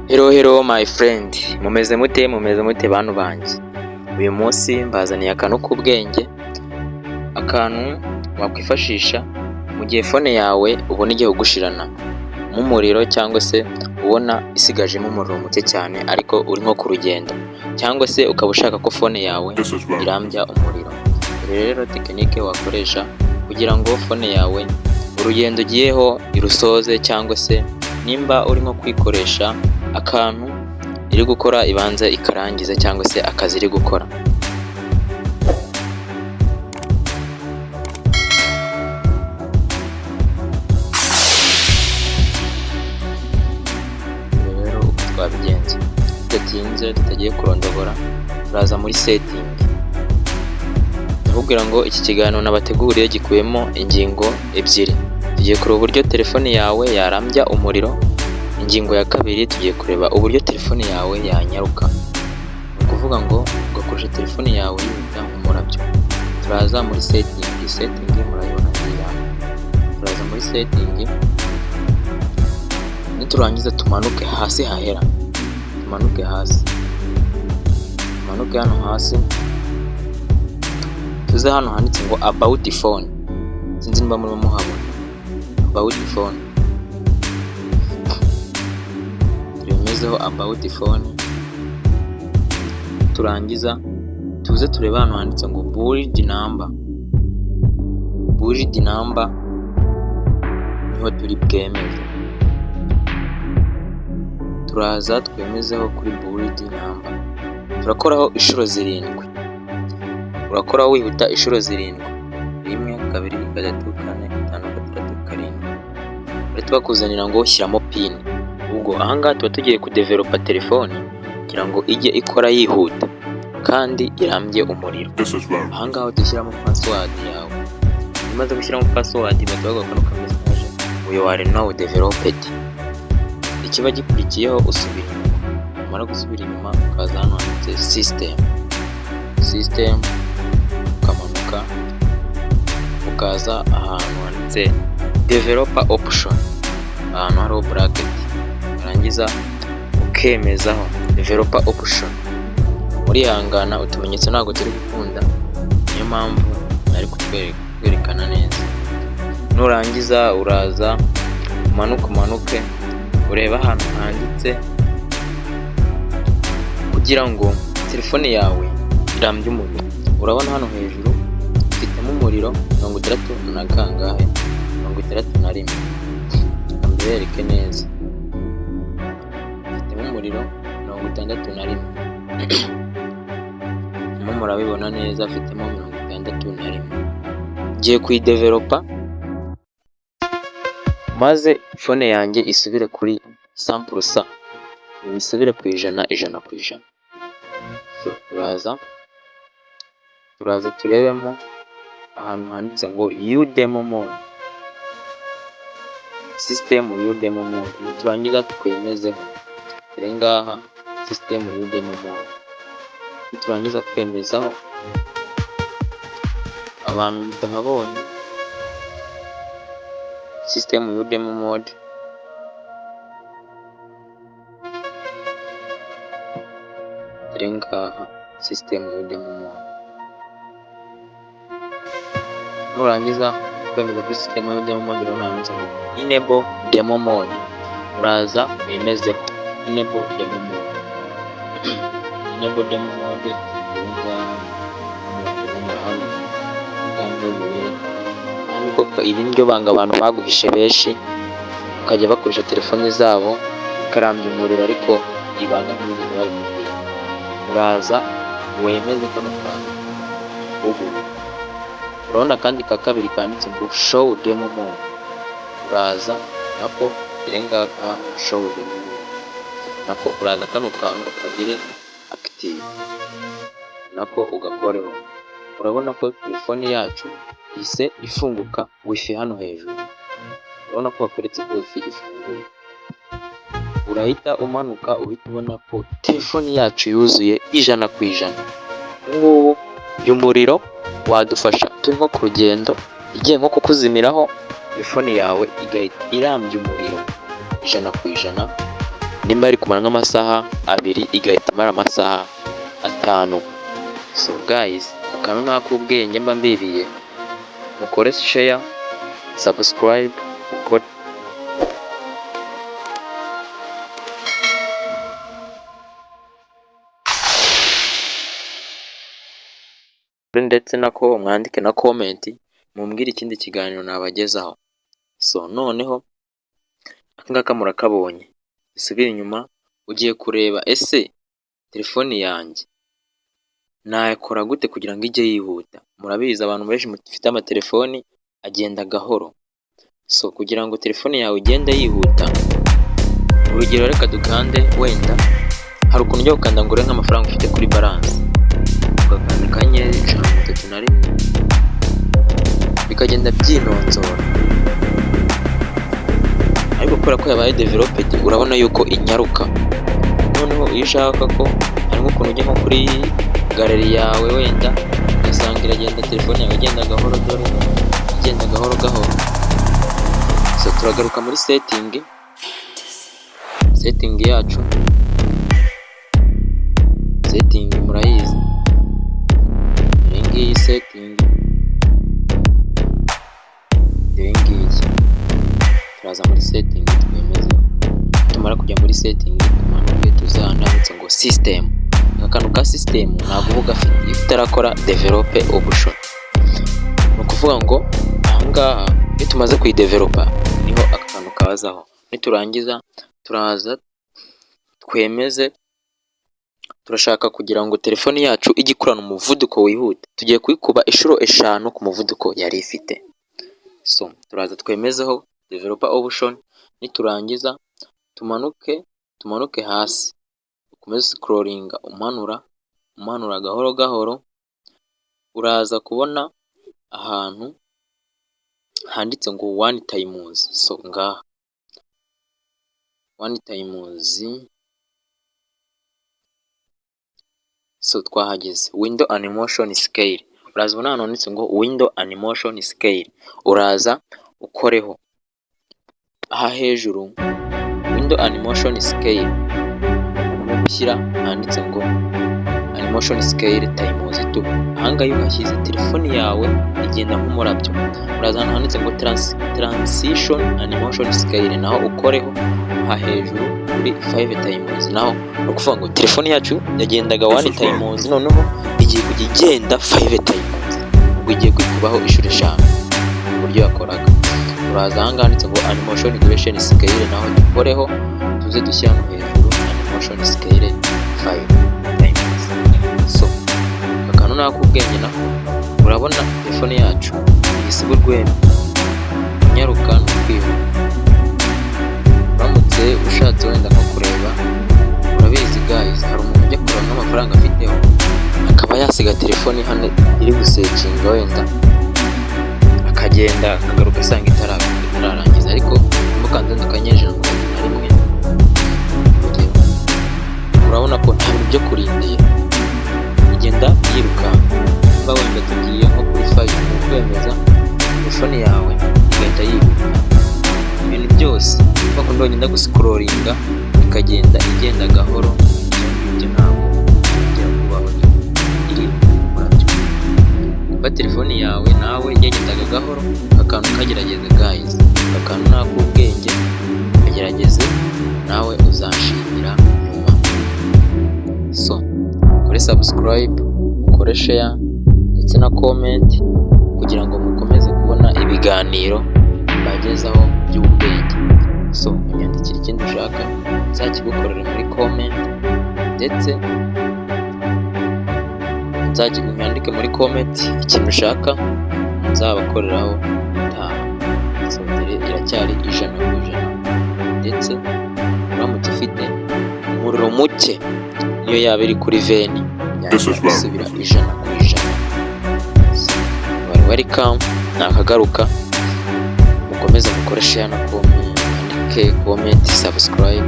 Hello, hello my friend, mumeze mute? Mumeze mute bantu banjye? Uyu munsi mbazaniye akantu k'ubwenge, akantu wakwifashisha mu gihe phone yawe ubona igiye kugushirana umuriro, cyangwa se ubona isigajemo umuriro muke cyane ariko uri nko ku rugendo, cyangwa se ukaba ushaka ko phone yawe irambya umuriro. Dore rero technique wakoresha kugira ngo phone yawe urugendo ugiyeho irusoze, cyangwa se nimba uri nko kuyikoresha akantu iri gukora ibanze ikarangiza, cyangwa se akazi iri gukora. Rero uko twabigenza tudatinze, tutagiye kurondogora, turaza muri setting. Ndakubwira ngo iki kiganiro nabateguriye gikubiyemo ingingo ebyiri. Tugiye kureba uburyo telefone yawe yarambya umuriro. Ingingo ya kabiri, tugiye kureba uburyo telefone yawe yanyaruka, ni ukuvuga ngo ugakoresha telefone yawe yihuta nk'umurabyo. Turaza muri setting. Setting murayibona hariya. Turaza muri setting, niturangiza tumanuke hasi hahera, tumanuke hasi, tumanuke hano hasi, tuze hano handitse ngo "About phone". Sinzi niba murimo muhabona "About phone". Turemezeho "About phone". Turangiza tuze turebe hano handitse ngo "Build number". Build number niho turi bwemeze. Turaza twemezeho kuri "Build number". Turakoraho inshuro zirindwi. Urakoraho wihuta inshuro zirindwi: rimwe, kabiri, gatatu, kane, gatanu, gatandatu, karindwi. Bahita bakuzanira ngo "Shyiramo PIN". Ubwo ahangaha tuba tugiye kudevelopa telefoni kugira ngo ijye ikora yihuta kandi irambye umuriro. Ahangaha uhita ushyiramo password yawe. Iyo umaze gushyiramo password, bahita baguha kano ka message ngo "You are now developed". Ikiba gikurikiyeho, usubira inyuma. Wamara gusubira inyuma, ukaza hano handitse "System". System, ukamanuka ukaza ahantu handitse "Developer option", ahantu hariho bracket, warangiza ukemezaho "Developer option". Murihangana, utumenyetso ntabwo turi gukunda, niyo mpamvu nari kutwerekana neza. Nurangiza uraza umanuke, umanuke urebe ahantu handitse kugira ngo telefone yawe irambye umuriro. Urabona hano hejuru ifitemo umuriro mirongo itandatu na kangahe? 61. Reka mbibereke neza. Ifitemo umuriro 61. Murimo murabibona neza, afitemo 61. Ngiye kuyidevelopa maze phone yanjye isubire kuri 100%, isubire ku ijana, 100%. Turaza turebemo ahantu handitse ngo "Demo mode", "System demo mode". Niturangiza twemezeho. Dore ngaha "System demo mode". Niturangiza kwemezaho, abantu mutahabonye "System demo mode", dore ngaha "System demo mode". Nurangiza kwemeza kuri "System demo mode", urabona handitse ngo "Enable demo mode". Uraza wemezeho "Enable demo mode". "Enable demo mode", dore ngaha murahabona. Iri niryo banga abantu baguhishe benshi, bakajya bakoresha telefoni zabo ikarambya umuriro, ariko ibanga ntibigeze babikubwira. Uraza wemeze kano kantu ruguru. Urabona akandi ka kabiri kanditse ngo "Show demo mode". Uraza nako, dore ngaka "Show demo mode". Nako uraza kano kantu kagire active, nako ugakoreho. Urabona ko telefoni yacu ihise ifunguka WiFi hano hejuru. Urabona ko bakweretse ko WiFi ifunguye. Urahita umanuka, uhita ubona ko telefoni yacu yuzuye 100%. Ubu ngubu uyu muriro wadufasha turi nko ku rugendo, igiye nko kukuzimiraho, telefone yawe igahita irambya umuriro 100%. Nimba ari kumara nk'amasaha 2, igahita imara amasaha 5. So guys, akantu ni ak'ubwenge mba mbibiye. Mukore share, subscribe, mukore ndetse nako mwandike na comment, mumbwire ikindi kiganiro nabagezaho. So noneho aka ngaka murakabonye. Dusubire inyuma, ugiye kureba: ese telefoni yanjye nayakora gute kugira ngo ijye yihuta? Murabizi, abantu benshi mufite amatelefoni agenda gahoro. So kugira ngo telefone yawe igende yihuta, urugero, reka dukande wenda, hari ukuntu ujya gukanda ngo urebe nk'amafaranga ufite kuri balance, ugakanda *131 bikagenda byinonzora. Ariko kubera ko yabaye developed, urabona yuko inyaruka. Noneho iyo ushaka ko hari nk'ukuntu ujya nko kuri gallery yawe wenda, ugasanga iragenda, telefone yawe igenda gahoro, dore igenda gahoro gahoro. So turagaruka muri setting, setting yacu, setting murayizi, dore ngiyi setting, dore ngiyi. Turaza muri setting twemezeho. Tumara kujya muri setting, tumanuke tuze ahantu handitse ngo system. Aka kantu ka system ntabwo uba ugafite iyo utarakora develop option. Ni ukuvuga ngo ahangaha iyo tumaze kuyidevelopa niho aka kantu kazaho. Niturangiza turaza twemeze. Turashaka kugira ngo telefoni yacu ijye ikorana umuvuduko wihuta, tugiye kuyikuba inshuro 5 ku muvuduko yari ifite. So turaza twemezeho developer option. Niturangiza tumanuke hasi, ukomeze scrollinga, umanura, umanura gahoro gahoro, uraza kubona ahantu handitse ngo one times. So ngaha one times. So twahageze, window animation scale. Uraza ubona ahantu handitse ngo window animation scale, uraza ukoreho aha hejuru window animation scale, no gushyira handitse ngo animation scale times 2. Ahangaha iyo uhashyize, telefoni yawe igenda nk'umurabyo. Uraza ahantu handitse ngo transition animation scale, naho ukoreho aha hejuru kuri 5 times. Naho ni ukuvuga ngo telefoni yacu yagendaga 1 times, noneho igiye kujya igenda 5 times, ubwo igiye kwikubaho inshuro 5 uburyo yakoraga. Uraza ahangaha handitse ngo animation duration scale, naho dukoreho, tuze dushyire hano hejuru animation scale 5 times. So aka kantu ni ak'ubwenge nako. Urabona telefone yacu ihise iba urwembe, kunyaruka ni ukwihuta. Uramutse ushatse wenda nko kureba, urabizi guys, hari umuntu ujya kureba nk'amafaranga afiteho, akaba yasiga telefoni hano iri gusearchinga, wenda akagenda akagaruka asanga itararangiza. Ariko mukanze *131, urugero, urabona ko nta bintu byo kurindira, igenda yirukanka. Niba wenda tugiye nko kuri file, ni ukwemeza, telefone yawe igahita yihuta ibintu byose. Kwa kundi wagenda guscrollinga ikagenda igenda gahoro, ibyo ngibyo ntabwo byongera kubaho, iri umurabyo. Nimba telefoni yawe nawe yagendaga gahoro, akantu kagerageze guys, akantu ni ak'ubwenge, kagerageze nawe uzanshimira nyuma. So ukore subscribe, ukore share ndetse na comment kugira ngo mukomeze kubona ibiganiro mbagezaho by'ubwenge. So unyandikire ikindi ushaka nzakigukorere muri comment, ndetse unyandike muri comment ikintu ushaka nzabakoreraho ubutaha. So dore iracyari 100%, ndetse uramutse ufite umuriro muke, niyo yaba iri kuri 20, yahita isubira 100%. Wari welcome, nakagaruka. Mukomeze mukore share na comment, mwandike comment, subscribe.